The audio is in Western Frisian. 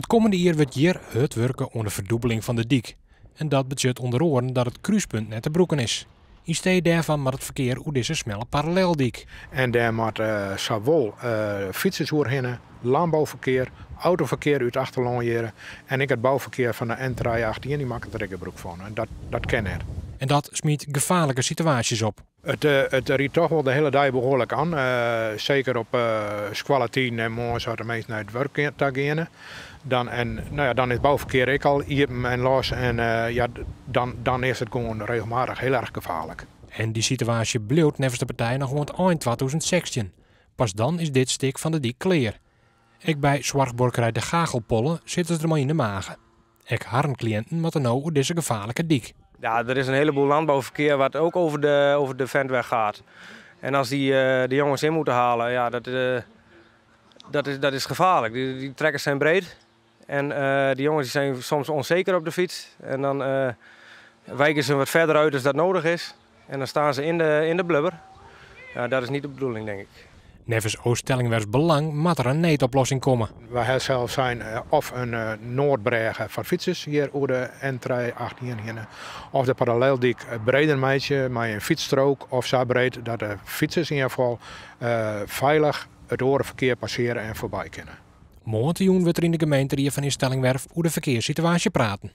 It kommende jier wurdt hjir hurd wurke oan de ferdûbeling fan de dyk. En dat betsjut ûnder oaren dat it krúspunt net te brûken is. Yn stee dêrfan moat it ferkear oer dizze smelle paralleldyk. En dêr moat sawol fytsers oerhinne, lânbouferkear, autoferkear út achterlân hjirre en ek it bouferkear fan de N381, dy makket der ek gebrûk fan. En dat kin net. En dat smyt gefaarlike situaasjes op. It rydt toch wol de hiele dei behoarlik oan. Seker op skoalletiden en moarns as de minsken nei it wurk ta geane. Dan, en, no ja, dan is it bouferkear ek al iepen en los en ja, dan is it gewoan regelmatich hiel erch gefaarlik. En dy situaasje bliuwt neffens de partij noch oant ein 2016. Pas dan is dit stik fan de dyk klear. Ek by soarchbuorkerij De Gagelpolle sitte se der mei yn de mage. Ek harren kliïnten moatte no oer dizze gefaarlike dyk. Ja, er is een heleboel landbouwverkeer wat ook over de ventweg gaat. En als die de jongens in moeten halen, ja, dat is gevaarlijk. Die trekkers zijn breed en die jongens die zijn soms onzeker op de fiets. En dan wijken ze wat verder uit als dat nodig is. En dan staan ze in de blubber. Ja, dat is niet de bedoeling, denk ik. Neffens Ooststellingwerfs Belang moat der in needoplossing komme. Wy ha sels sein of in noardbrêge foar fytsers hjir oer de N381 hinne, of de paralleldyk breder meitsje mei in fytsstrook of sa breed dat de fytsers yn ieder gefal feilich it oare ferkear passearje en foarby kinne. Moarntejûn wurdt der yn de gemeenterie fan Eaststellingwerf oer de ferkearssituaasje praten.